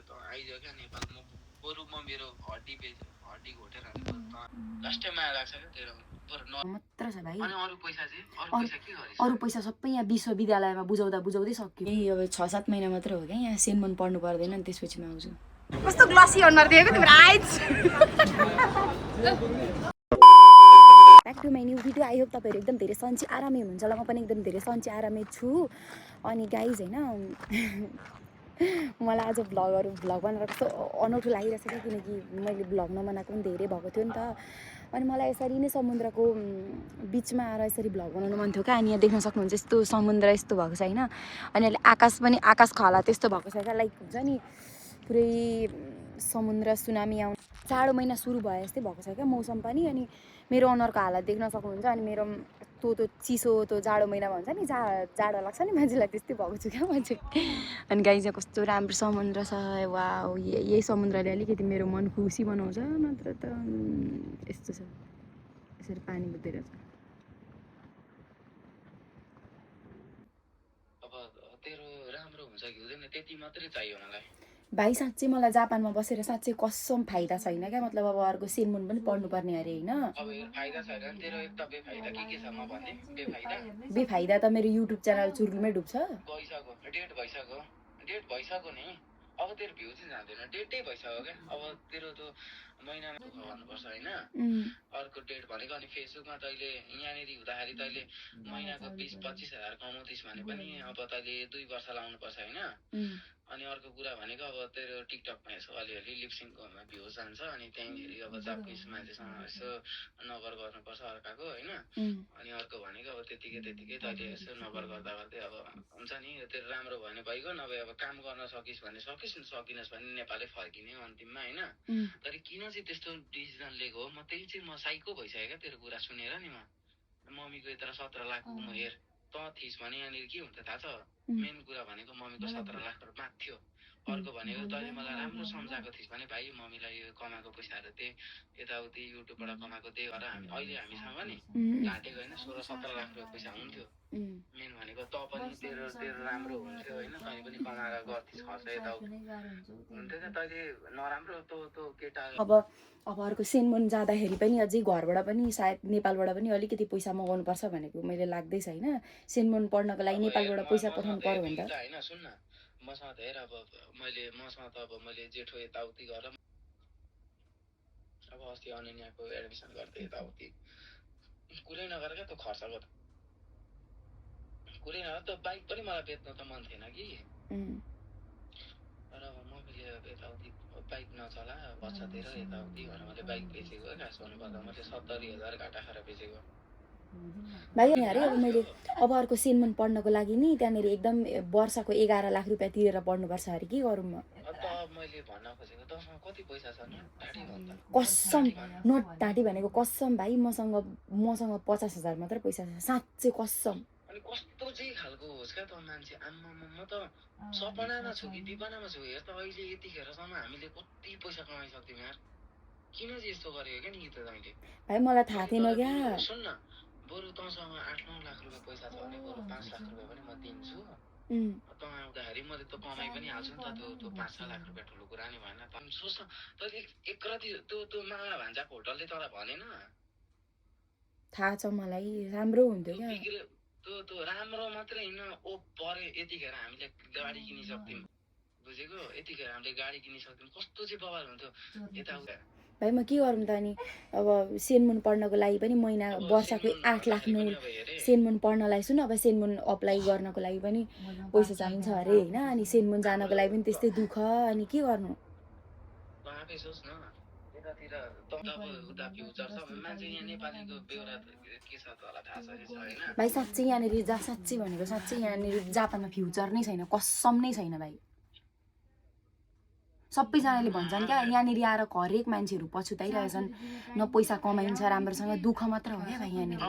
त आइदियो क्या नेपालमा बरु म मेरो हड्डी घोटेर लास्ट टाइम आएर लाग्छ क्या तेरो मात्र छ भाइ। अनि अरू पैसा चाहिँ अरू पैसा सबै यहाँ विश्वविद्यालयमा बुझाउँदै सक्यो। यही अब 6-7 महिना मात्र हो क्या यहाँ सेनमन पढ्नु पर्दैन अनि त्यसपछि म आउँछु। कस्तो ग्लसी अनुहार दिएको तिम्रो eyes. Back to my new video. I hope तपाईँहरू एकदम धेरै सन्चै आरामै हुनुहुन्छ होला। म पनि एकदम धेरै सन्चै आरामै छु। अनि गाइज होइन मलाई आज भ्लग बनाएर कस्तो अनौठो लागिरहेछ क्या, किनकि मैले भ्लग नबनाएको पनि धेरै भएको थियो नि त। अनि मलाई यसरी नै समुद्रको बिचमा आएर यसरी भ्लग बनाउनु मन थियो क्या। अनि यहाँ देख्न सक्नुहुन्छ यस्तो समुद्र यस्तो भएको छ होइन। अनि अहिले आकाश खला त्यस्तो भएको छ क्या, लाइक हुन्छ नि पुरै समुद्र सुनामी आउनु जाडो महिना सुरु भयो जस्तै भएको छ क्या मौसम पनि। अनि मेरो अनुहारको हालत देख्न सक्नुहुन्छ। अनि मेरो त्यो चिसो त्यो जाडो महिनामा हुन्छ नि जाडो लाग्छ नि मान्छेलाई, त्यस्तै भएको छु क्या म चाहिँ। अनि गाई चाहिँ कस्तो राम्रो समुद्र छ। वा यही समुद्रले अलिकति मेरो मन खुसी बनाउँछ, नत्र त यस्तो छ यसरी पानी बुझ्दै रहेछ। अब तेरो राम्रो हुन्छ कि हुँदैन त्यति मात्रै चाहियो मलाई भाइ। साँच्चै मलाई जापानमा बसेर साँच्चै कसम फाइदा छैन क्या। मतलब अब अर्को सेनमुन पनि पढ्नुपर्ने अरे होइन। फाइदा छैन तेरो एक त बेफाइदा के छ म भन्ने बेफाइदा त मेरो युट्युब च्यानल चुर्गुलमै डुब्छ। डेट भइसक्यो नि। अब तेरो भ्यू चाहिँ जाँदैन, डेटै भइसक्यो क्या। अब तेरो त्यो महिनामा दुःख गर्नुपर्छ होइन। अर्को डेट भनेको अनि फेसबुकमा तैँले यहाँनिर हुँदाखेरि तैँले महिनाको 20-25 हजार कमाउँथिस् भने पनि अब तैँले 2 वर्ष लाउनुपर्छ होइन। अनि अर्को कुरा भनेको अब तेरो टिकटकमा यसो अलिअलि लिपसिङकोमा भ्युज जान्छ, अनि त्यहीँनिर अब जापानिज मान्छेसँग यसो नगर गर्नुपर्छ अर्काको होइन। अनि अर्को भनेको अब त्यतिकै तैँले यसो नगर गर्दा गर्दै अब हुन्छ नि तेरो राम्रो भयो भने भइगयो, नभए अब काम गर्न सकिस् भने सकिनस् भने नेपालै फर्किने अन्तिममा होइन। तर किन चाहिँ त्यस्तो डिसिजन लिएको हो म त्यही चाहिँ म साइको भइसक्यो क्या तेरो कुरा सुनेर नि। मम्मीको यत्र 17 लाख हेर त थिइस् भने यहाँनिर के हुन्थ्यो थाहा छ। मेन कुरा भनेको मम्मीको 17 लाख माग थियो। अर्को भनेको तैँले मलाई राम्रो सम्झाएको थिइस् भने भाइ मम्मीलाई यो कमाएको पैसाहरू त्यही यताउति युट्युबबाट कमाएको त्यही भएर अहिले हामीसँग नि घाँटेको होइन 16-17 लाख रुपियाँ पैसा हुन्थ्यो। मेन भनेको त पनि तेरो राम्रो हुन्थ्यो होइन। तैँले पनि कमाएर गर्थिस् खर्च यताउति हुन्थ्यो क्या। तैँले नराम्रो त्यो केटा अब अर्को सेनमुन जाँदाखेरि पनि अझै घरबाट पनि सायद नेपालबाट पनि अलिकति पैसा मगाउनु पर्छ भनेको मैले लाग्दैछ होइन। सेनमुन पढ्नको लागि नेपालबाट पैसा पठाउनु पर्यो भने त होइन। सुन न मसँग त हेर अब मसँग त अब मैले जेठो यताउति गरेर अब अस्ति अनन्याको एडमिसन गर्दै यताउति कुरै नगर क्या। त्यो खर्चको कुरै नगर। त बाइक पनि मलाई बेच्नु त मन थिएन कि, तर अब मम्मीले यताउति बाइक नचला बच्चातिर यताउति भनेर मैले बाइक बेचेको खास भन्नुपर्दा मैले 70,000 घाटा खाएर बेचेको भाइ। अरे अब मैले अब अर्को सेनमुन पढ्नको लागि नि त्यहाँनिर एकदम वर्षको 11 लाख रुपियाँ तिरेर पढ्नुपर्छ अरे। के गरौँ म? मैले भन्न खोजेको तसँग कति पैसा छ कसम नोट टाँटी भनेको कसम भाइ मसँग 50,000 मात्र पैसा छ साँच्चै कसम। अनि कस्तो चाहिँ खालको होस् क्या त मान्छे। आम्मा म त सपनामा छु कि दिवानामा छु। हेर त अहिले यतिखेरसम्म हामीले कति पैसा कमाइसक्यौँ यार। किन चाहिँ यस्तो गरेको क्या नि त तैँले? भाइ मलाई थाहा थिएन क्या। सुन न बरु तँसँग 8-9 लाख रुपियाँ पैसा छ भने बरु 5 लाख रुपियाँ पनि म दिन्छु। तँ आउँदाखेरि मैले त कमाइ पनि हाल्छु नि त। त्यो 5-6 लाख रुपियाँ ठुलो कुरा नि भएन। त सोच न तैँले एक राति त्यो मामा भान्जाको होटलले तँलाई भनेन? थाहा छ मलाई, राम्रो हुन्थ्यो क्या। त्यो राम्रो मात्रै होइन ओ परे यतिखेर हामीले गाडी किनिसक्थ्यौँ बुझेको। यतिखेर हामीले गाडी किनिसक्थ्यौँ कस्तो चाहिँ बवाल हुन्थ्यो यताउता। भाइ म के गरौँ त अनि। अब सेनमुन पढ्नको लागि पनि महिना वर्षको 8 लाख 9 सेनमुन पढ्नलाई सुन। अब सेनमुन अप्लाई गर्नको लागि पनि पैसा चाहिन्छ अरे होइन। अनि सेनमुन जानको लागि पनि त्यस्तै दुःख। अनि के गर्नु? आफै सोच न यतातिर उता फ्युचर छ मान्छे यहाँ नेपालीको बेहोरा के छ तँलाई थाहा छ होइन भाइ। साँच्चै यहाँनिर साँच्चै भनेको साँच्चै यहाँनिर जापानमा फ्युचर नै छैन, कसम नै छैन भाइ। सबैजनाले भन्छन् क्या यहाँनिर आएर हरेक मान्छेहरू पछुताइरहेछन्, न पैसा कमाइन्छ राम्रोसँग, दुःख मात्र हो क्या भाइ यहाँनिर।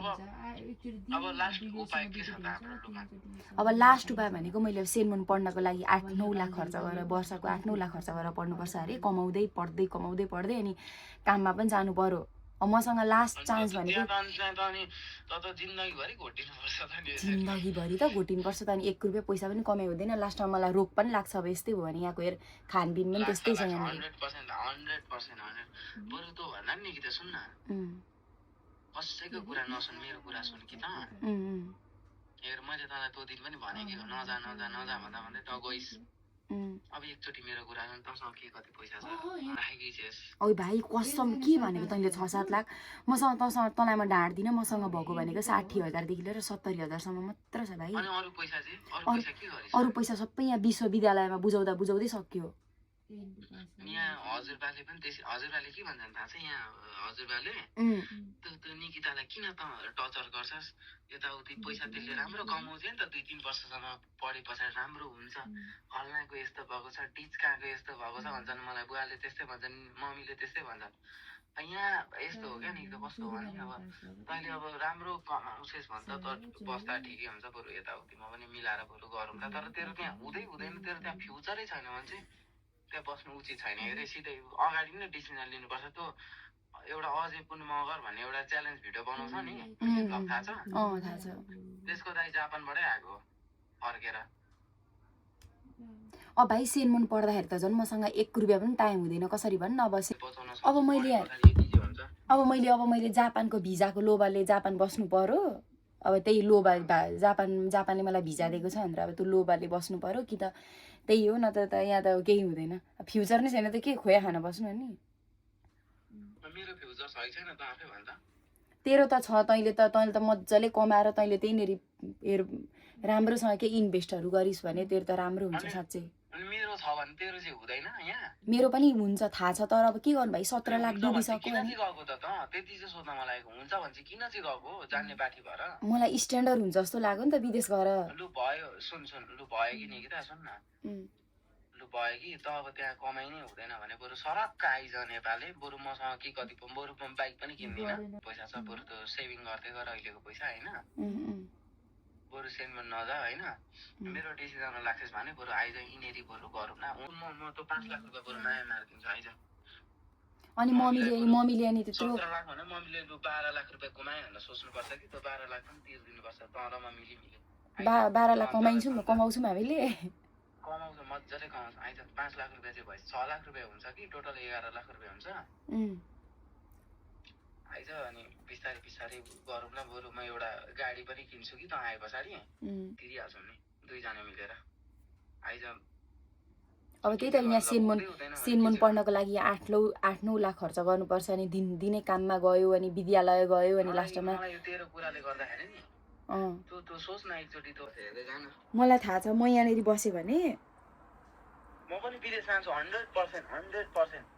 अब लास्ट उपाय भनेको मैले सेनमुन पढ्नको लागि 8-9 लाख खर्च गरेर वर्षको 8-9 लाख खर्च गरेर पढ्नुपर्छ अरे। कमाउँदै पढ्दै अनि काममा पनि जानु पर्यो मसँग लास्ट चान्स भनेको जिन्दगीभरि घोटिनुपर्छ त नि जिन्दगीभरि त घोटिनुपर्छ त अनि 1 रुपियाँ पैसा पनि कमाइ हुँदैन लास्टमा मलाई रोग पनि लाग्छ अब यस्तै भयो भने यहाँको हेर खानपिन पनि त्यस्तै छ यहाँ 100% बरु त भन्दा नि कि त सुन न कसैको कुरा नसुन मेरो कुरा सुन कि त हेर मैले तँलाई त्यो दिन पनि भने कि नजा नजा नजा भन्दा भन्दै त गइस् अब एकचोटि मेरो कुरा सुन तँसँग के कति पैसा छ राखेकी छेस ओइ भाइ कसम के भनेको तैँले 6-7 लाख मसँग तँलाई म ढाँट्दिनँ मसँग भएको भनेको 60,000 देखि लिएर 70,000 सम्म मात्र छ भाइ अनि अरु पैसा चाहिँ अरु पैसा के गरिस् अरु पैसा सबै यहाँ विश्वविद्यालयमा बुझाउँदै सक्यो यहाँ हजुरबाले पनि त्यसै हजुरबाले के भन्छन् थाहा छ यहाँ हजुरबाले त्यो निकितालाई किन त टर्चर गर्छस् यताउति पैसा त्यसले राम्रो कमाउँछ नि त 2-3 वर्षसम्म पढे पछाडि राम्रो हुन्छ फल्नाको यस्तो भएको छ टिचकाको यस्तो भएको छ भन्छन् मलाई बुवाले त्यस्तै भन्छन् मम्मीले त्यस्तै भन्छन् यहाँ यस्तो हो क्या नि त कस्तो हो भने अब तैँले अब राम्रो कमाउँछस् भने त बस्दा ठिकै हुन्छ बरु यताउतिमा पनि मिलाएर बरु गरौँला तर तेरो त्यहाँ हुँदैन तेरो त्यहाँ फ्युचरै छैन भने चाहिँ त्यहाँ बस्नु उचित छैन हेरे सिधै अगाडि नै डिसिजन लिनुपर्छ त्यो एउटा अझै पनि मगर भन्ने एउटा च्यालेन्ज भिडियो बनाउँछ नि थाहा छ थाहा छ त्यसको दाइ जापानबाटै आएको फर्केर भाइ सेनमुन पढ्दाखेरि त झन् मसँग 1 रुपियाँ पनि टाइम हुँदैन कसरी भन् न अब मैले जापानको भिजाको लोभाले जापान बस्नु पर्यो अब त्यही लोभा जापानले मलाई भिजा दिएको छ भनेर अब त्यो लोभाले बस्नु पर्यो कि त त्यही हो न त यहाँ त केही हुँदैन फ्युचर नै छैन त के खोया खान बस्नु नि मेरो फ्युचर छैन त आफै भन् त तेरो त छ तैँले त मज्जाले कमाएर तैँले त्यहीँनेरि हेर राम्रोसँग के इन्भेस्टहरू गरिस् भने तेरो त राम्रो हुन्छ साँच्चै अनि मेरो छ भने तेरो चाहिँ हुँदैन यहाँ मेरो पनि हुन्छ थाहा छ तर अब के गर्नु भाइ 17 लाख डुबिसक्यो किन चाहिँ गएको त त्यति चाहिँ सोध्न मलाई हुन्छ भने चाहिँ किन चाहिँ गएको जान्ने बाठी भएर मलाई स्ट्यान्डर्ड हुन्छ जस्तो लाग्यो नि त विदेश गएर लु भयो सुन लु भयो कि नि कि त सुन न लु भयो कि त अब त्यहाँ कमाइ नै हुँदैन भने बरु सरक्क आइज नेपालले बरु मसँग के कति बरु म बाइक पनि किन्दिनँ पैसा छ बरु त सेभिङ गर्दै गर अहिलेको पैसा होइन बरु सेन्डमा नजा होइन मेरो डिसिजनमा लाग्छस् भने बरु आइज यिनीहरू बरु गरौँ न म त 5 लाख रुपियाँ बरु नयाँ मारिदिन्छु आइज अनि मम्मीले अनि त्यत्रो 17 लाख भने मम्मीले 12 लाख रुपियाँ कमाए भनेर सोच्नुपर्छ कि त्यो 12 लाख पनि तिर्दिनुपर्छ तँरमा मिली 12 लाख कमाउँछौँ हामीले कमाउँछ मजाले कमाउँछ आइज 5 लाख रुपियाँ चाहिँ भएछ 6 लाख रुपियाँ हुन्छ कि टोटल 11 लाख रुपियाँ हुन्छ आइज अनि बिस्तारै गरौँ न बरु म एउटा गाडी पनि किन्छु कि त आए पछाडि तिरिहाल्छौँ नि दुईजना मिलेर आइज अब त्यही त यहाँ सेनमुन पढ्नको लागि 8-9 लाख खर्च गर्नुपर्छ अनि दिनै काममा गयो अनि विद्यालय गयो अनि लास्टमा तेरो कुराले गर्दाखेरि नि तँ सोच न एकचोटि त हेर्दै जान मलाई थाहा छ म यहाँनिर बसेँ भने म पनि विदेश जान्छु 100%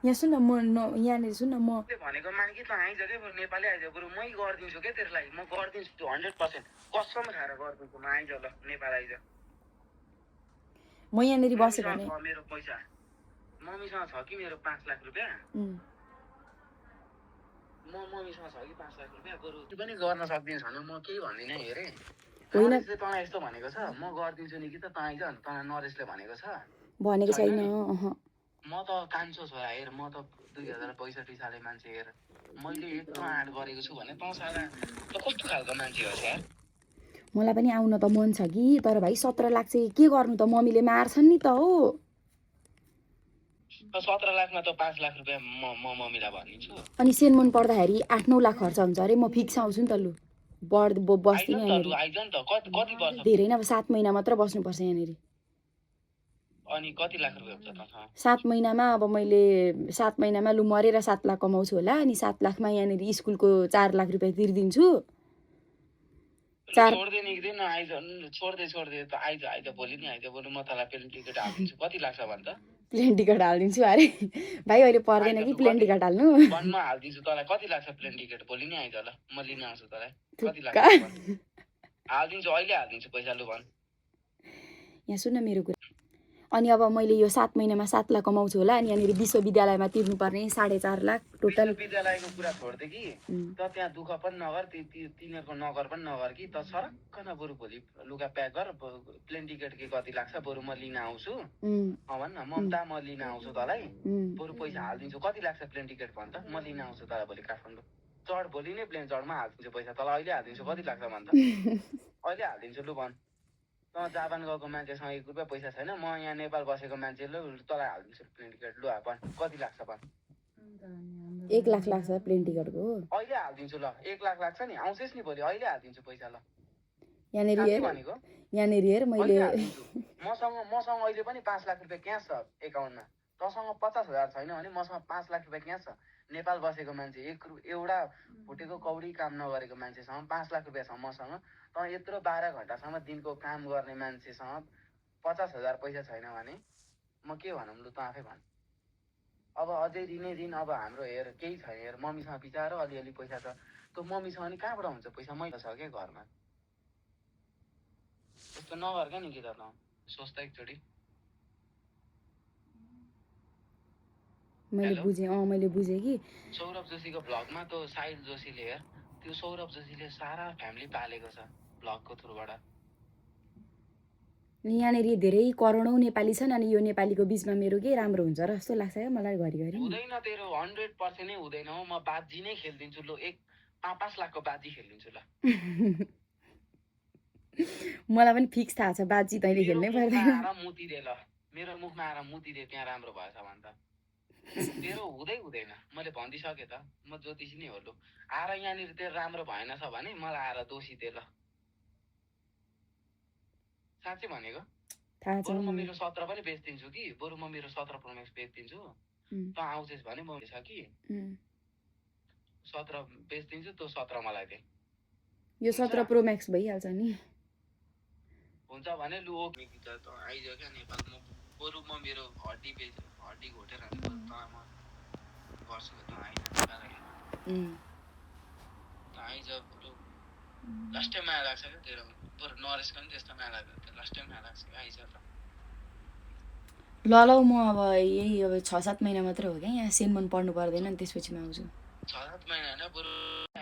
यहाँ सुन न यहाँनिर सुन न म भनेको मान कि त आइज के बरु नेपाली आइज बरु मै गरिदिन्छु के तेरो लागि म गरिदिन्छु 100% कसम खाएर गरिदिन्छु म आइज ल नेपाल आइज म यहाँनिर बसेँ भने मेरो पैसा मम्मीसँग छ कि मेरो 5 लाख रुपियाँ मम्मीसँग छ कि 5 लाख रुपियाँ बरु त्यो पनि गर्न सक्दिनस् भने म केही भन्दिनँ हेरे होइन तँलाई यस्तो भनेको छ म गरिदिन्छु नि कि त तँ आइज तँलाई नरेशले भनेको छ भनेको छैन म त कान्छो छोरा हेर म त 2065 साले मान्छे हेर मैले यत्रो आँट गरेको छु भने तँ साला त कस्तो खालको मान्छे हो यार मलाई पनि आउन त मन छ कि तर भाइ 17 लाख चाहिँ के गर्नु त मम्मीले मार्छन् नि त हो 17 लाखमा त 5 लाख रुपियाँ म मम्मीलाई भनिदिन्छु अनि सेनमुन पढ्दाखेरि 8-9 लाख खर्च हुन्छ अरे म फिक्स आउँछु नि त लु बस्दिनँ धेरै नै अब 7 महिना मात्र बस्नुपर्छ यहाँनिर अनि कति लाख रुपियाँ हुन्छ त 7 महिनामा अब मैले 7 महिनामा लु मरेर 7 लाख कमाउँछु होला अनि 7 लाखमा यहाँनिर स्कुलको 4 लाख रुपियाँ तिर्दिन्छु छोड्दै निक्दैन आइज छोड्दै त आइज भोलि नि आइज बरु म तँलाई प्लेन टिकट हालिदिन्छु कति लाग्छ भन् त प्लेन टिकट हालिदिन्छु अरे भाइ अहिले पर्दैन कि प्लेन टिकट हाल्नु वनमा हालिदिन्छु तँलाई कति लाग्छ प्लेन टिकट भोलि नै आइज ल म लिन आउँछु तँलाई कति लाग्छ हालिदिन्छु अहिले हालिदिन्छु पैसा लु भन् यहाँ सुन न मेरो कुरा अनि अब मैले यो 7 महिनामा 7 लाख कमाउँछु होला अनि यहाँनिर विश्वविद्यालयमा तिर्नुपर्ने 4.5 लाख टोटल विद्यालयको कुरा छोड्दै कि त त्यहाँ दुःख पनि नगर तिनीहरूको नगर पनि नगर कि त सरक्क न बरु भोलि लुगा प्याक गर प्लेन टिकट के कति लाग्छ बरु म लिन आउँछु भन् न ममता म लिन आउँछु तँलाई बरु पैसा हालिदिन्छु कति लाग्छ प्लेन टिकट भन् त म लिन आउँछु तँलाई भोलि काठमाडौँ चढ भोलि नै प्लेन चढमा हालिदिन्छु पैसा तँलाई अहिले हालिदिन्छु कति लाग्छ भन् त अहिले हालिदिन्छु लु भन् तँ जापान गएको मान्छेसँग 1 रुपियाँ पैसा छैन म यहाँ नेपाल बसेको मान्छेले तँलाई हालिदिन्छु प्लेन टिकट लु भन् कति लाग्छ भन् 1 लाख लाग्छ प्लेन टिकटको अहिले हालिदिन्छु ल 1 लाख लाग्छ नि आउँछस् नि भोलि अहिले हालिदिन्छु पैसा ल यहाँनिर भनेको हेर मैले मसँग अहिले पनि 5 लाख रुपियाँ क्यास छ एकाउन्टमा तँसँग 50,000 छैन भने मसँग 5 लाख रुपियाँ क्यास छ नेपाल बसेको मान्छे एउटा फुटेको कौडी काम नगरेको मान्छेसँग 5 लाख रुपियाँ छ मसँग तँ यत्रो 12 घन्टासम्म दिनको काम गर्ने मान्छेसँग 50,000 पैसा छैन भने म के भनौँ लु त आफै भन् अब अझै दिनै दिन अब हाम्रो हेर केही छैन हेर मम्मीसँग बिचारो अलिअलि पैसा छ त्यो मम्मीसँग नि कहाँबाट हुन्छ पैसा मैले छ क्या घरमा त्यस्तो नगर क्या नि कि त सोच्दा एकचोटि मैले बुझेँ कि सौरभ जोशीको भ्लगमा त्यो साहिल जोशीले हेर त्यो सौरभ जोशीले सारा फ्यामिली पालेको छ भ्लगको थ्रुबाट यहाँनिर धेरै करोडौँ नेपाली छन् अनि यो नेपालीको बिचमा मेरो के राम्रो हुन्छ र जस्तो लाग्छ क्या मलाई घरिघरि हुँदैन तेरो 100% नै हुँदैन हो म बाजी नै खेलिदिन्छु लु 5 लाखको बाजी खेलिदिन्छु ल मलाई पनि फिक्स थाहा छ बाजी तैँले खेल्नै पर्दैन मुतिदे ल मेरो मुखमा आएर मुतिदे त्यहाँ राम्रो भएछ भने त तेरो हुँदैन मैले भनिदिइसकेँ त म ज्योतिषी नै हो लु आएर यहाँनिर तेरो राम्रो भएन छ भने मलाई आएर दोषी दे ल साँच्चै भनेको बरु म मेरो 17 पनि बेच्दिन्छु कि बरु म मेरो 17 प्रो म्याक्स बेच्दिन्छु त आउँछस् भने म छ कि 17 बेच्दिन्छु त्यो 17 मलाई दे यो 17 प्रो म्याक्स भइहाल्छ नि हुन्छ भने लु ओके कि त आइज क्या नेपाल म बरु म मेरो हड्डी घोटेर म गर्छु त आइज बरु लास्ट टाइम माया लाग्छ क्या तेरो बरु नरेशको पनि त्यस्तो माया लाग्छ लास्ट टाइम माया लाग्छ क्या आइज त ल म अब यही अब 6-7 महिना मात्रै हो क्या यहाँ सेनमन पढ्नु पर्दैन नि त्यसपछि म आउँछु 6-7 महिना होइन बरु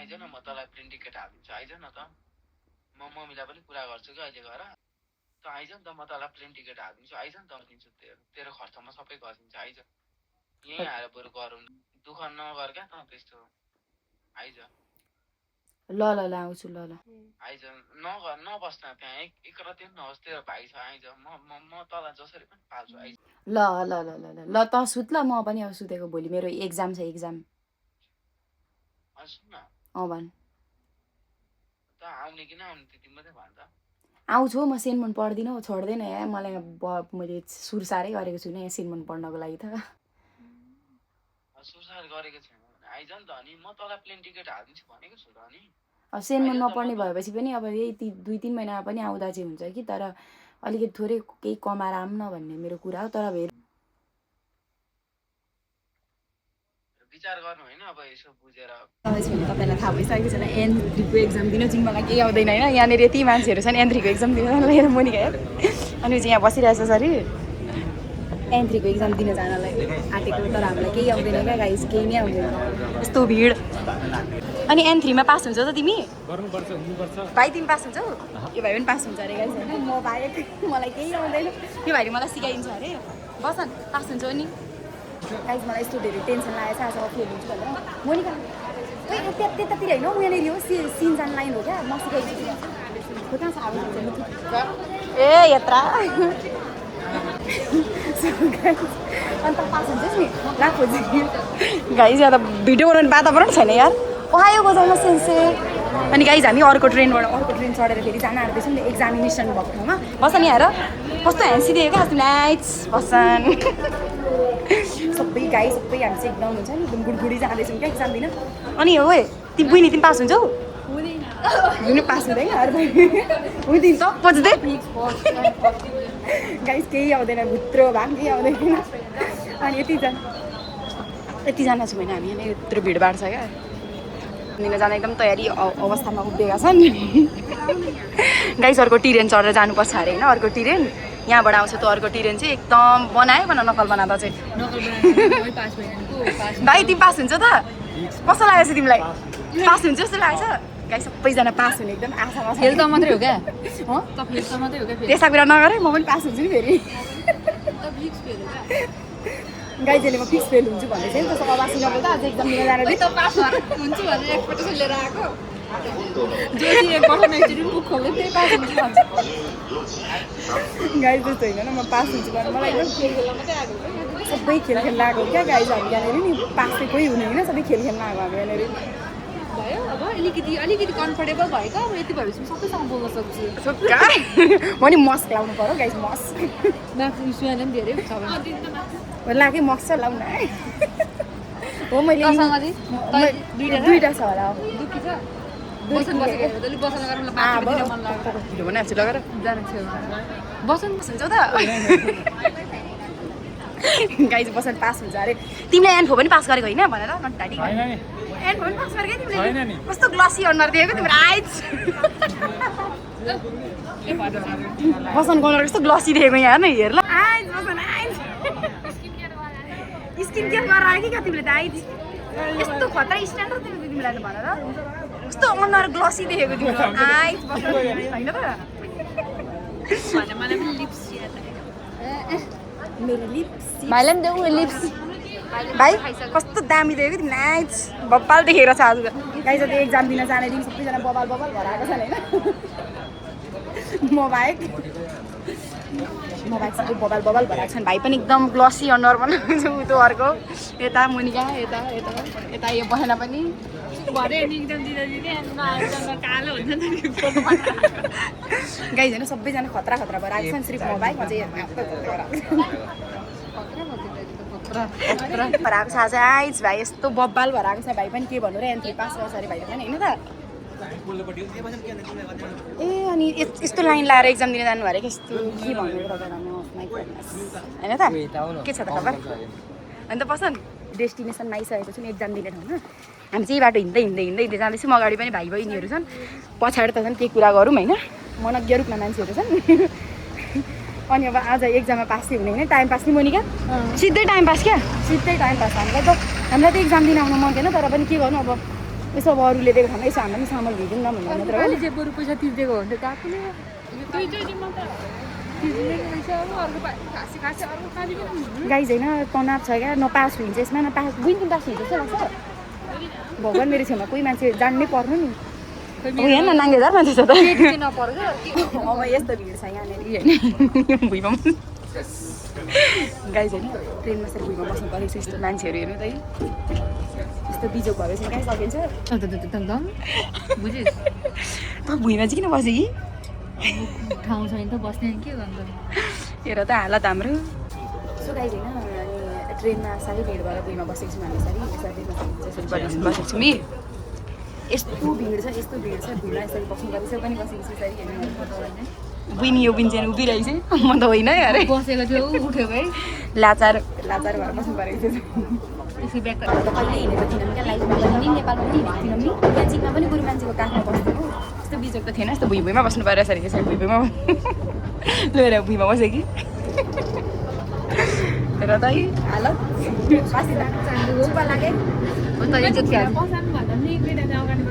आइज न म तँलाई प्लेन टिकट हालिदिन्छु आइज न त म मम्मीलाई पनि कुरा गर्छु कि अहिले गएर त आइज नि त म तँलाई प्लेन टिकट हालिदिन्छु आइज नि त दिन्छु तेरो खर्चमा सबै गरिदिन्छु आइज यहीँ आएर बरु गरौँ दुःख नगर क्या त त्यस्तो आइज ल आउँछु ल आइज नबस्न त्यहाँ एक राति पनि नहोस् तेरो भाइ छ आइज म तँलाई जसरी पनि पाल्छु आइज ल त सुत ल म पनि अब सुतेको भोलि मेरो एक्जाम छ एक्जाम सुन भन् त आउने कि नआउने त्यति मात्रै भन् त आउँछु म सेनमन पढ्दिनँ छोड्दैन यहाँ मलाई मैले सुरसारै गरेको छु यहाँ सेनमन पढ्नको लागि त सुरसार गरेको छैन आइज नि त अनि म तँलाई प्लेन टिकट हालिदिन्छु भनेको छु त अनि अब सेनमन नपढ्ने भएपछि पनि अब यही 2-3 महिनामा पनि आउँदा चाहिँ हुन्छ कि तर अलिकति थोरै केही कमाएर आऊँ न भन्ने मेरो कुरा हो तर विचार गर्नु होइन अब यसो बुझेर तपाईँलाई थाहा भइसकेको छैन N3को एक्जाम दिन चाहिँ मलाई केही आउँदैन होइन यहाँनिर यति मान्छेहरू छन् N3को एक्जाम दिन लिएर मुनि गयो अनि चाहिँ यहाँ बसिरहेछ सरी N3को एक्जाम दिन जानलाई आँटेको तर हामीलाई केही आउँदैन क्या गाइस केही नै आउँदैन यस्तो भिड अनि N3मा पास हुन्छ त तिमी भाइ तिमी पास हुन्छौ यो भाइ पनि पास हुन्छ अरे गाइस होइन म बाहेक मलाई केही आउँदैन यो भाइले मलाई सिकाइदिन्छ अरे बस पास हुन्छ नि गाइस मलाई यस्तो धेरै टेन्सन लागेको छ आज फेल हुन्छु भनेर मोनिका खोइ त्यतातिर होइन यहाँनिर हो सिनजान लाइन हो क्या म सिकाइदिन्छु कहाँ छ ए यत्रा अन्त पास हुन्छ नि राखो गाइस यहाँ त भिडियो बनाउने वातावरण छैन यार ओहायो बजाउन सेन्से अनि गाइस हामी अर्को ट्रेन चढेर फेरि जान आँट्दैछौँ नि एक्जामिनेसन भएको ठाउँमा बस नि आएर कस्तो ह्यान्सी दियो क्या नाइट्स बसन सबै गाई सबै हामी चाहिँ एकदम हुन्छ नि एकदम गुडगुडी जाँदैछौँ क्या एक्जाम दिन अनि हो तिमी बहिनी तिमी पास हुन्छौ हुनु पास हुँदैन हुँदैन त पच्दै गाइस केही आउँदैन भित्र भाग केही आउँदैन अनि यतिजना छु होइन हामी यहाँ यत्रो भिडभाड छ क्या दिन जान एकदम तयारी अवस्थामा उभिएका छन् गाइस अर्को ट्रेन चढेर जानुपर्छ अरे होइन अर्को ट्रेन यहाँबाट आउँछ त अर्को ट्रेन चाहिँ एकदम बनायो नकल बनाउँदा चाहिँ भाइ तिमी पास हुन्छ त कस्तो लागेको छ तिमीलाई पास हुन्छ जस्तो लागेको छ गाइस सबैजना पास हुने एकदम आशामा फेल त मात्रै हो क्या त्यस्ता कुरा नगरे म पनि पास हुन्छु नि फेरि गाइजले म फिक्स फेल हुन्छु भन्दै थियो नि त सबासी नबोल्दा आज एक्जाम दिन जाँदा त पास भएर हुन्छु भनेर एक्सपेक्टेसन लिएर आएको जो चाहिँ एक वर्षमा एकचोटि बुक खोल्दै त्यही पास हुन्छ भन्छ गाइज त्यस्तो होइन न म पास हुन्छु भने मलाई एकदम खेल खेल्न मात्रै आएको सबै खेल खेल्न आएको क्या गाइजहरू यहाँनिर नि पास चाहिँ कोही हुने होइन सबै खेल खेल्न आएको हामी यहाँनिर भयो अब अलिकति कम्फर्टेबल भएको अब यति भएपछि सबैसँग बोल्न सक्छु म नि मस्क लाउनु पऱ्यो गाइज मस्क माथि सुहान पनि धेरै छ लाग्यो मस्क छ लाउन हो मैले तँसँग चाहिँ दुईवटा छ होला दुःखी छ बसन बसेको हेरेर अलिक बसन गरेर मलाई बाटो दिन मन लाग्यो भिडियो बनाएको छु लगेर जान छेउमा बसन हुन्छ त गाइज बसन पास हुन्छ अरे तिमीले एन्फो पनि पास गरेको होइन भनेर नटाडी एन्फो पनि पास गरेकै तिमीले कस्तो ग्लसी अनुहार दिएको तिम्रो आइज बसन कलर कस्तो ग्लसी देखेको यहाँ न हेर ल आइज बसन आइज स्किन केयर गरेर आयो कि क्या तिमीले त आइज यस्तो खतरा स्ट्यान्डर्ड दिएको तिमीलाई त भनेर कस्तो अनुहार ग्लसी देखेको तिम्रो आइज बसन होइन त मलाई पनि लिप्स मेरो लिप्स भाइलाई पनि देऊ लिप्स भाइ कस्तो दामी देखेको तिमी नाइच बब्बाल देखेर छ आज गाइज त्यो एक्जाम दिन जाने दिन सबैजना बबाल बबाल भएर आएको छन् होइन म बाहेक सबै बबाल बबाल भएर आएको छन् भाइ पनि एकदम ग्लसी अनुहार बनाएको छ ऊ त्यो अर्को यता मुनिका यता यता यता यो बहेना पनि गाइज होइन सबैजना खतरा खतरा भएर आएको छन् सिर्फ म बाहेक म चाहिँ भएर आएको छ आज आइज भाइ यस्तो बब्बाल भएर आएको छ भाइ पनि के भन्नु र एन्ट्री पास गर्छ अरे भाइले पनि होइन त ए अनि यस्तो लाइन लाएर एक्जाम दिन जानु अरे यस्तो के भन्नु होइन त के छ त खबर अन्त पसन डेस्टिनेसनमा आइसकेको छौँ एक्जाम दिने ठाउँमा हामी चाहिँ बाटो हिँड्दै हिँड्दै हिँड्दै हिँड्दै जाँदैछौँ अगाडि पनि भाइ बहिनीहरू छन् पछाडि त छन् केही कुरा गरौँ होइन मनज्ञ रूपमा मान्छेहरू छन् अनि अब आज एक्जाममा पास चाहिँ हुने होइन टाइम पास नि मोनिका सिधै टाइम पास क्या सिधै टाइम पास हामीलाई त एक्जाम दिन आउनु मन थिएन तर पनि के गर्नु अब यसो अब अरूले दिएको ठाउँमा यसो हामीलाई पनि सामान भिडिउँ न भनेर मात्र अहिले चाहिँ बरु पैसा तिर्दिएको हो भने त गाइज होइन तनाव छ क्या नपास हुन्छ यसमा नपास बुझ्नु पास हुन्छ जस्तो लाग्छ भगवान् मेरो छेउमा कोही मान्छे जान्नै पर्नु नि हेर्न नाङ्गे हजार मान्छे छ त अब यस्तो भिड छ यहाँनिर होइन भुइँमा गाइज होइन ट्रेनमा चाहिँ भुइँमा बस्नु परेको छ यस्तो मान्छेहरू हेर्नु त यस्तो बिजोग भएको छ कहीँ सकिन्छ बुझिस् त भुइँमा चाहिँ किन बस्यो कि ठाउँ छैन त बस्ने के गर्नु हेर त हालत हाम्रो सो गाइज होइन अनि ट्रेनमा साह्रै भिड भएर भुइँमा बसेको छौँ हामी बसेको छौँ कि यस्तो भिड छ भुइँमा यसरी बस्नु पर्छ पनि बसेको छु यसरी बुइनी यो बिन्चेन उभिरहेको छ म त होइन है अरे बसेको थियो उठेको है लाचार भएर बस्नु परेको थियो त्यसै ब्याक कहिले हिँडेको थिएनौँ क्या लाइफमा पनि नेपालमा पनि हिँडेको थिएनौँ नि म्याजिकमा पनि गुरु मान्छेको काखमा बस्थ्यो यस्तो बिजोग त थिएन यस्तो भुइँमा बस्नु पऱ्यो यसरी भुइँमा लिएर भुइँमा बस्यो कि र त हालत लाग्यो